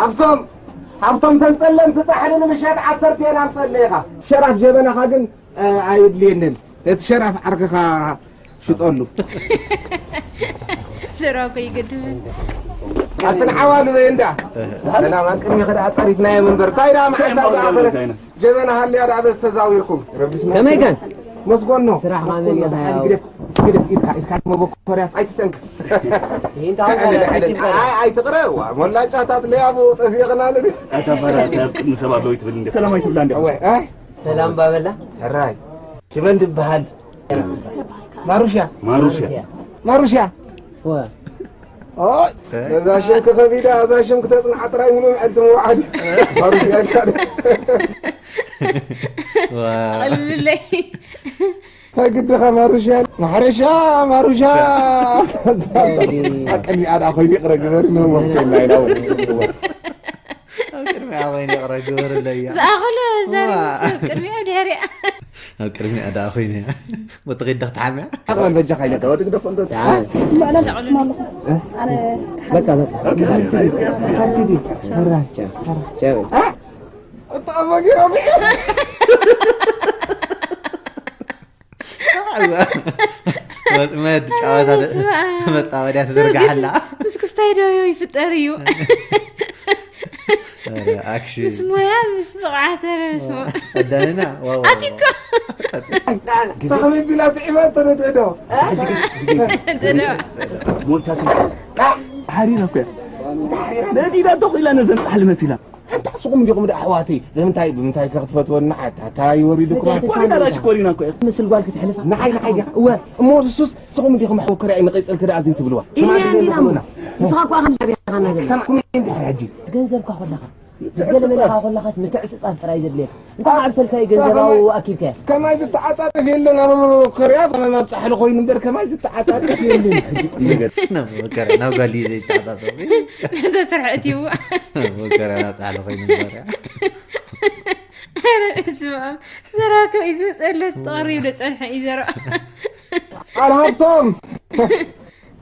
ሃብቶም፣ ሃብቶም፣ ተንጸለምቲ ጻሕሊ ንምሸት ዓሰርተ ኣምጸለኻ። ሸራፍ ጀበናኻ ግን ኣየድልየንን። እቲ ሸራፍ ዓርክኻ ሽጠሉ። ስራኮ ይገድምን። ኣትን ዓዋሉ በይ እንዳ ሰላም ኣቅድሚ ክዳ ጸሪፍናዮ መንበር እንታይ ዳ መዓልታ ዝኣኸለት ጀበና ሃልያ ዳ በስ ተዛዊርኩም። ከመይ ከን መስጎኖ ስራሕ መስጎኖ ማለት ደሓን ያው- ግደፍ ግደፍ ኢድካ ኢድካ መበኮርያ ኣይትተንክ። ይህን ታውን ኣይትቕረ ሞላጫታት ለያቡ ጠፊቕና ንብል። ኣታ ፋራ ኣብ ቅድሚ ሰብ ኣለዉ ይትብል እንዲ ሰላማዊ ትብላ እንዲ ወይ ኣይ ሰላም ባበላ ሕራይ ሽመን ድበሃል ማሩሽያ ማሩስያ ማሩሽያ ወ ኦይ እዛ ሽም ክኸቢዳ እዛ ሽም ክተጽንዓ ጥራይ ሙሉ ምዕድ ምውዓል ማሩሽያ ኢልካ ልለይ ፈግድኻ ማሩሽያ ማሕረሻ ማሩሻ ኣቀሚ ኣዳ ኮይኑ ይቕረ ግበር ነወ ከና ኢላ ኣብ ቅድሚኣ ኮይነ ይቕረ ግበርለይ እያ ዝኣኸሎ ዘር ሰብ ቅድሚኡ ድሕሪኣ ኣብ ቅድሚኣ ደኣ ኮይነ እያ ሞተኺድ ዶ ክትሓምያ ኣቕበል በጃኻ ኢለካ በቃ በቃ ሓንቲ ዲ ተራቻ ተራቻ ጨበ እጣማ ገይራ ወጥመድ ጨዋታ መፃወድያ ትዝርጋሓላ ምስ ክስታይ ዶ ይፍጠር እዩ ኣክሽን ምስ ሞያ ምስ ብቕዓት ረ ምስ ሞ ኣዳንና ዋው ኣቲኮ ብኸመይ ቢላ ስዒባ ተደትዕዶ ሞልታት ሓሪና እኮ ነዲዳ ዶ ኢላ ነዘን ፃሕሊ መሲላ ኣንታ ስኹም እንዲኹም ዳ ኣሕዋተይ ብምንታይ ብምንታይ ከ ክትፈትወና ኣታ ኣታ ይወሪድኩም ኣታ ኮሪና ዳ ሽኮሪና እኮ እያ ምስል ጓል ክትሕልፋ ንዓይ ንዓይ ዲኻ እወ እሞ ስሱስ ስኹም እንዲኹም ሕወከርያ ንቐይጸል ክዳ ኣዝን ትብልዋ ኢልና ኢልና እሞ ንስኻ እኳ ከም ሻዕብያ ኢኻ ናገር ክሰማዕኩም እንዲ ሕጂ ገንዘብካ ኮለኻ ገለ መለኻ ኮለኻስ ምትዕጽጻፍ ጥራይ ዘድልየካ እንታይ ዓብሰልካዩ ገንዘባዊ ኣኪብካያ ከማይ ዝተዓጻጸፍ የለን ኣብ ኮርያ ከማይ ኣብ ጻሕሊ ኮይኑ እምበር ከማይ ዝተዓጻጸፍ የለን ሕጂ መከራ ናብ ጓል እዩ ዘይተዓጻጸፍ ተሰርሐ እትይዋ መከራ ናብ ጻሕሊ ኮይኑ እምበር ስማ ዘራከ እዩ ዝመፀለት ተቐሪቡ ደፀንሐ እዩ ዘራ ቃል ሃብቶም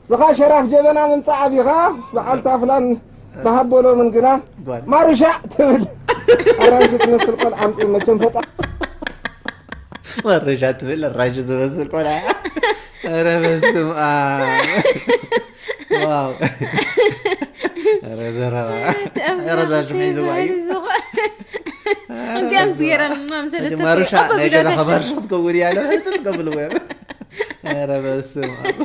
ስኻ ሸራፍ ጀበና ምምፃእ ኣቢኻ በዓል ታፍላን ብሃቦ ሎምን ግና ጓል ማሩሻ ትብል ኣራንሺ ትመስል ቆልዓ ኣምፅእ መቸም ፈጣ መረሻ ትብል ኣራንሺ ዝመስል ቆልዓ እያ። ኧረ በስመ ኣብ ዋው ኧረ ዘረባ ኧረ እዛ ሽም ሒዝዋ እዩ ከምዚኣ ምስ ገይራ ምናምን ሰለተ ማሩሻ ናይ ገዛ ከማርሽ ክትከውን እያ ለ ሕፅፅ ከብልዎ እዮም ኧረ በስመ ኣብ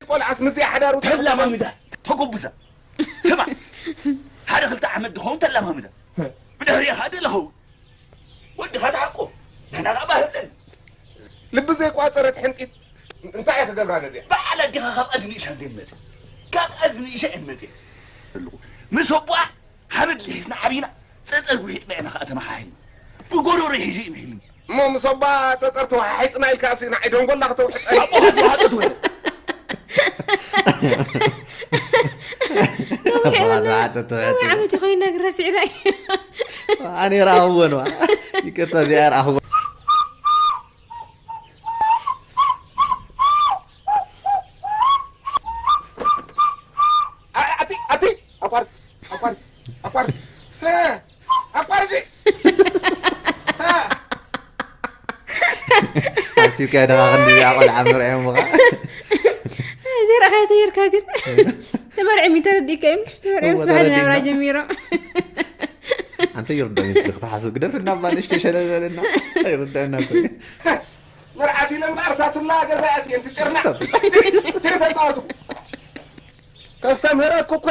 ቆልዓስ ምስ ሓዳሩ ተላማሚዳ ተጎብዛ ስማ ሓደ ክልተ ዓመት ድኸውን ተላማሚዳ ብድሕሪኻ ድለኸውን ወድኻ ተሓቆ ንሕና ከዓ ባህብለን ልቢ ዘይቋፀረት ሕንጢት እንታይ እያ ክገብራ ነዚያ በዓል ኣዴኻ ካብ ኣዝንእሻ እንዴት መፅእ ካብ ኣዝንእሻ እየን መፅእ ኣለኹ ምስ ኣቦኣ ሓመድ ልሒስና ዓብይና ፀፀር ጉሒጥና ኢና ከዓ ተመሓሒልና ብጎሮሮ ሒዙ እዩ ምሒሉኒ እሞ ምስ ኣባ ፀፀር ተወሓሒጥና ኢልካ ሲ ንዓይ ደንጎላ ክተውሕጠ ኣቦኻ ተዋሕጠት ወለ ተባዕቶ ተባዕቶ ዓመት ይኮይና ረሲዕና እዩ ኣነ ረኣኽዎ ነዋ ይቅርታ እዚኣ ረኣኽዎ ኣቲ ኣቲ ኣቋርፂ ኣቋርፂ ኣቋርፂ ኣቋርፂ ሓሲብካ ደኻ ክንዲዚኣ ቆልዓ መርዒ ምኻ እዚ ረኣኻዮ ተይርካ ግን ተመርዒ ሚተረዲእካ እዩ ምሽ ተመርዒ ምስ በዓል ናብራ ጀሚሮም ኣንተ ይርዳኝ ክትሓስብ ግደፍ እና ባንሽ ተሸለለልና ይርዳና መርዓት ኢለ እምበኣር ታቱላ ገዛ ኣትየን ትጭርና ትሪ ተፃወቱ ከስተምህረኩ እኮ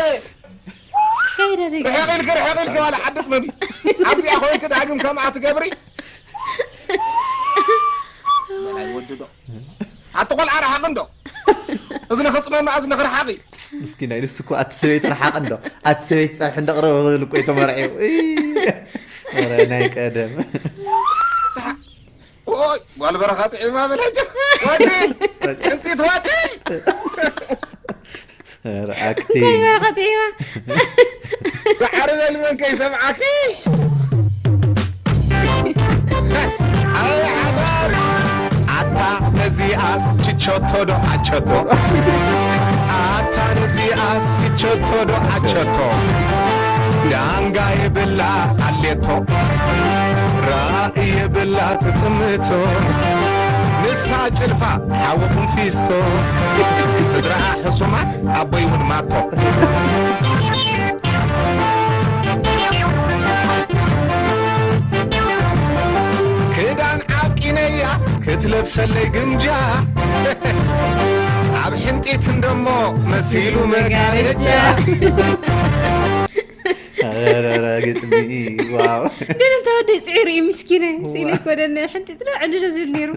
ከይደ ደግ ርሕቕ ኢልኪ ርሕቕ ኢልኪ ዋላ ሓድስ መቢ ኣብዚኣ ኮይንኪ ዳግም ከምኣ ትገብሪ በላይ ወዲ ዶ ኣቲ ቆልዓ ረሓቕ እንዶ እዝኒ ክፅመማ እዝኒ ክርሓቕ እዩ ምስኪናይ ንሱ እኮ ኣቲ ሰበይቲ ረሓቕ እንዶ ኣቲ ሰበይቲ ፀብሒ እንደቕረበ ክብል እኮ እዩ ተመርዒው እይ፣ ኧረ ናይ ቀደም ኦይ ጓል በረኻ ጥዒማ በለጀ ዋጢል እንጢት ዋጢል ኧረ ኣክቲንግ ከይበረኸ ጥዒማ ዳዕሪ በል መን ከይሰምዓኪ ኣበይ ሓዳር ኣታ ነዚኣስ ችቸቶ ዶ ኣቸቶ ኣታ ነዚኣስ ችቸቶ ዶ ኣቸቶ ዳንጋ የብላ ኣሌቶ፣ ራእይ የብላ ትጥምቶ፣ ንሳ ጭልፋ ሓዊ ቁንፊስቶ፣ ስድራኣ ሕሱማት ኣቦይ እውን ማቶ። ክዳን ዓቂነያ ክትለብሰለይ ግምጃ፣ ኣብ ሕንጢት እንደሞ መሲሉ መጋረጃ። ኧረ ግጥሚ ዋው። ግን እንተ ወደ ፅዒር እዩ ምስኪነ ስኢለ ኮደነ ሕንጢጥና ዕንድዶ ዝብል ነይሩ።